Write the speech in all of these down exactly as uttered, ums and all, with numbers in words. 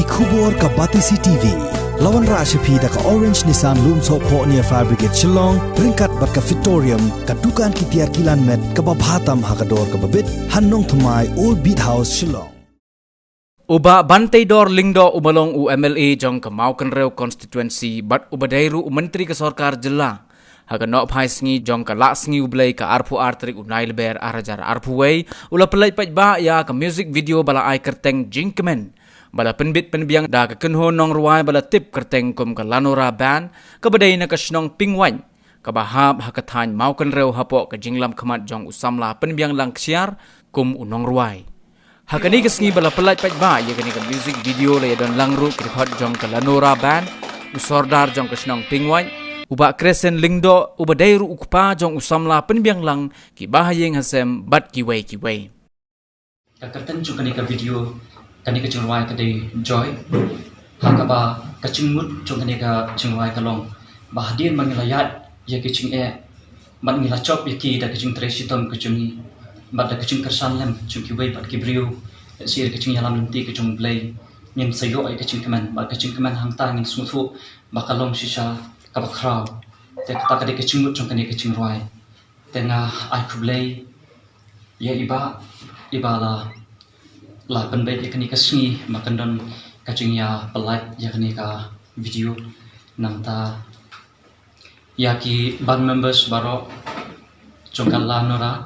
Khubor ka Batesi T V. La wanrah sha phi da ka Orange Nissan Lumsohphoh near Fire Brigade Shillong, ryngkat bad ka Fitorium, ka dukan ki tiar kilan met kaba bha tam ha ka dor kaba bit, ha Nongthymmai, Old Beat House, Shillong. U Bah Banteidor Lyngdoh uba long u M L A jong ka Mawkynrew constituency bad uba dei ruh u Myntri ka Sorkar Jylla, ha ka nohphai sngi jong ka Lah Sngi U Blei ka arphew ar tarik u Nailaber ar hajar arphew wei, u la pynlait paidbah ïa ka music video ba la ai kyrteng Jingkmen, ba la pynbit pynbiang da ka kynhun nongrwai ba la tip kyrteng kum ka Lanora Band, kaba dei na ka shnong Pingwaiñ, kaba hap ha ka thaiñ Mawkynrew hapoh ka jinglam khmat jong u samla Pynbianglang Ksiar kum u nongrwai. Ha kane ka sngi ba la pynlait paidbah ïa kane ka music video la ïadon lang ruh ki dkhot jong ka Lanora Band, u Sordar jong ka shnong Pingwaiñ, u Bah Crescent Lyngdoh uba dei ruh u kpa jong u samla Pynbianglang, ki bahaïing hasem bad kiwei kiwei. Ka kyrteng jong kane ka video, kane ka jingrwai ka dei Joy. Ha kaba ka jingmut jong kane ka jingrwai ka long ba hadien ba ngi la ïaid ïa ki jingeh, bad ngi la jop ïa ki da ka jingtrei shitom ka jong ngi, bad da ka jingkyrshan lem jong kiwei pat ki briew, da shi da ka jingïalam lynti ka jong U Blei, ngin sa ïoh ïa ka jingkmen, bad ka jingkmen hangta ngin sngewthuh ba ka long shisha kaba khraw. Te kata ka dei ka jingmut jong kane ka jingrwai. Te nga ai khublei ïa i Bah, i Bah la, la pynbeit ïa kane ka sngi ba kan don ka jingïapynlait ïa kane ka video. Nangta ïa ki band members baroh jong ka Lanora,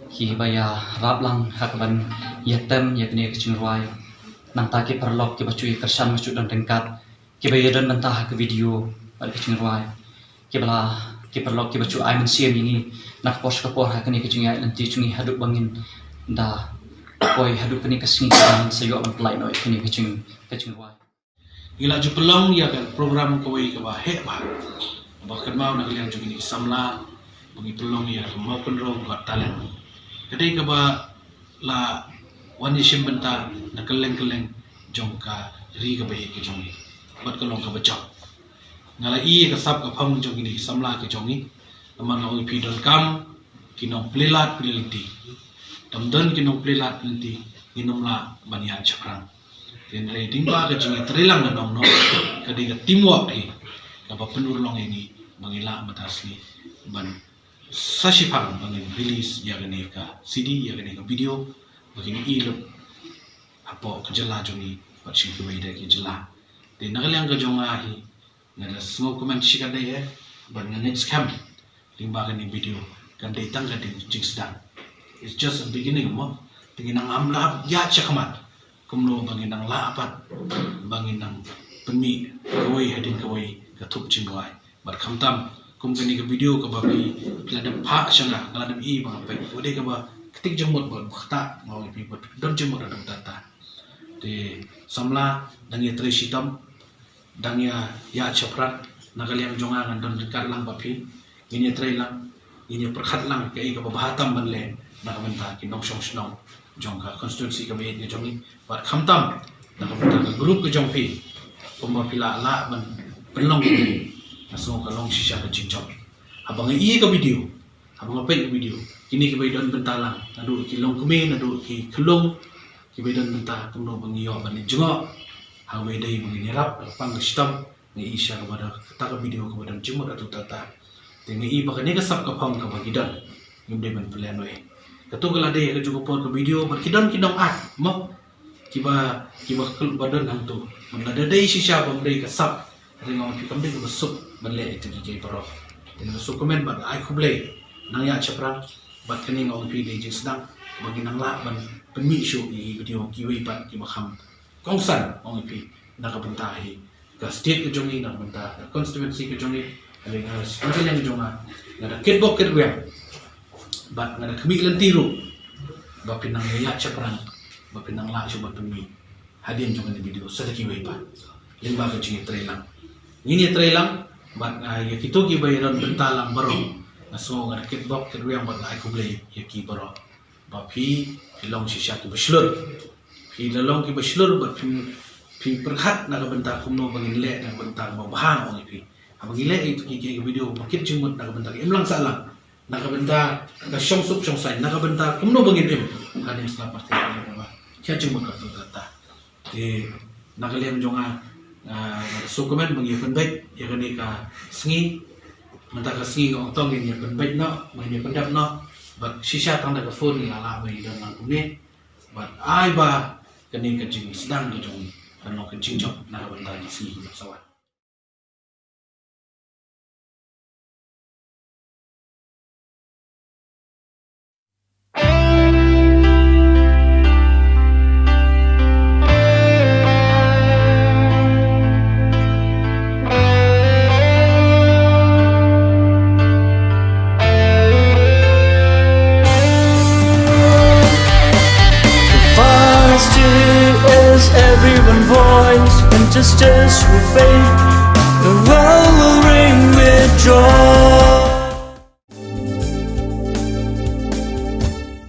kiba ïarap lang ha kaban ïatem ïa kane ka jingrwai. Nangta ki paralok kiba ju ïakyrshan, ba ju don ryngkat, kiba ïadon bynta ha ka video bad ka jingrwai, kiba la, ki paralok kiba ju ai mynsiem ïa ngi na ka por sha ka por ha kane ka jingïaid lynti jong ngi haduh ba ngin da poi haduh kane ka sngi kaba ngin sa ïoh ban pynlait noh ïa kane ka jing, ka jingrwai. Ngi la ju pynlong ïa ka program kawei kaba heh bha, kaba kynmaw na ka liang jong kine ki samla, ba ngi pynlong ïa ka Mawkynrew Got Talent. Ka dei kaba la wan ïashim bynta na kylleng kylleng jong ka ri kaba ïeit ka jong ngi, bad ka long kaba jop. Nga la ïohi ïa ka sap ka phong jong kine ki samla ki jong ngi, namar nga ong ïa phi, donkam ki nongplie lad plie lynti. Dang don ki nongplie lad plie lynti, ngin ym lah ban ïaid shaphrang. Te hynrei lyngba ka jingïatreilang na nongno, ka dei ka teamwork hi kaba pynurlong ïa ngi ba ngi lah mynta ka sngi ban sa shipang ba ngin release ïa kane ka C D, ïa kane ka video, ba kin ïohi lut hapoh ka jylla jong ngi bad sha kiwei de ki jylla. Te na ka liang ka jong nga hi, nga da sngewkmen shikatdei eh, bad nga ngeit skhem lyngba kane video kan dei tang ka dei jingsdang. It's just a beginning mo. Te ngin nang amlap ïa shakhmat kumno ba ngin nang lah pat ba ngin nang pynmih kawei hadien kawei ka thup jingrwai. Bad khamtam kum kane ka video kaba phi, phi la dep phah sha nga, nga la dep ïohi ba nga peit, ka dei kaba ktik jingmut bad ba kata nga ong ïa phi ba don jingmut haduh katta. Te samla, dang ïatrei shitom, dang ïa, ïaid shaphrang. Na ka liang jong nga ngan don ryngkat lang bad phi. Ngin ïatrei lang, ngin ïapyrkhat lang kaei kaba bha tam ban leh na ka bynta ki nongshong shnong jong ka constituency kaba ïeit ka jong ngi. Bad khamtam na ka bynta ka group ka jong phi, kumba phi la lah ban pynlong ïa ngi, nga sngew ka long shisha ka jingjop. Haba nga ïohi ka video, haba nga peit ka video, kine kiba ïadon bynta lang, naduh ki longkmie, naduh ki khyllung, kiba ïadon bynta kumno ba ngi ïoh ban leit jngoh ha kawei de ba ngin ïarap da ka pang ka shitom. Nga ïohi shisha kaba da kata ka video kaba don jingmut haduh katta. Te nga ïohi ba kane ka sap ka phong kaba ki don, ngim dei ban pynlehnoh. Kato ka la dei ha kajuh ka por ka video bad ki don ki nongakt mo, kiba, kiba khlem ba don hangto. Bad lada dei shisha bym dei ka sap, hynrei nga ong ïa phi kam dei kaba suk ban leh ïa kito kiei baroh. Te nga sngewkmen bad ai khublei, nang ïaid shaphrang. Bad kane nga ong ïa phi dei jingsdang ba ngin nang lah ban pynmih shuh ïa ki video kiwei pat kiba kham kongsan, ong ïa phi, na ka bynta hi ka state ka jong ngi, na ka bynta ka constituency ka jong ngi. Hynrei nga, na ka liang ka jong nga, nga da kitbok kitrwiang bad nga da khmih lynti ruh ba phin nang ïaid shaphrang, ba phin nang lah shuh ban pynmih hadien jong kane ka video sa da kiwei pat lyngba ka jingïatreilang. Ngin ïatreilang bad, ah, ïa kito kiba ïadon bynta lang baroh, nga sngew nga da kitbok kitrwiang bad nga ai khublei ïa ki baroh. Ba phi, phi long shisha kiba shlur. Phi la long kiba shlur bad phi, phi pyrkhat na ka bynta kumno ba ngin leh na ka bynta kaba bha, ong ïa phi. Haba ngi leh ïa kito ki, ki video ba kit jingmut na ka bynta ka imlang sahlang, na ka bynta ka shongsuk shongsaiñ, na ka bynta kumno ba ngin im ha ngi sla parti, ka ba kit jingmut ka tu kata. Te Na ka liang jong nga, ah, nga da sngewkmen ba ngin ïa pynbeit ïa kane ka sngi. Mynta ka sngi nga ong tang ngin ïa pynbeit noh, ngin ïa pyndep noh. Bad shisha tang da ka phone ngi la lah ba ngi don lang kumne. Bad ai ba kane ka jingsdang ka jong ngi kan long ka jingjop na ka bynta ki sngi kiba sa wan. The fire still is everyone voice, and justice will fade. The world will ring with joy.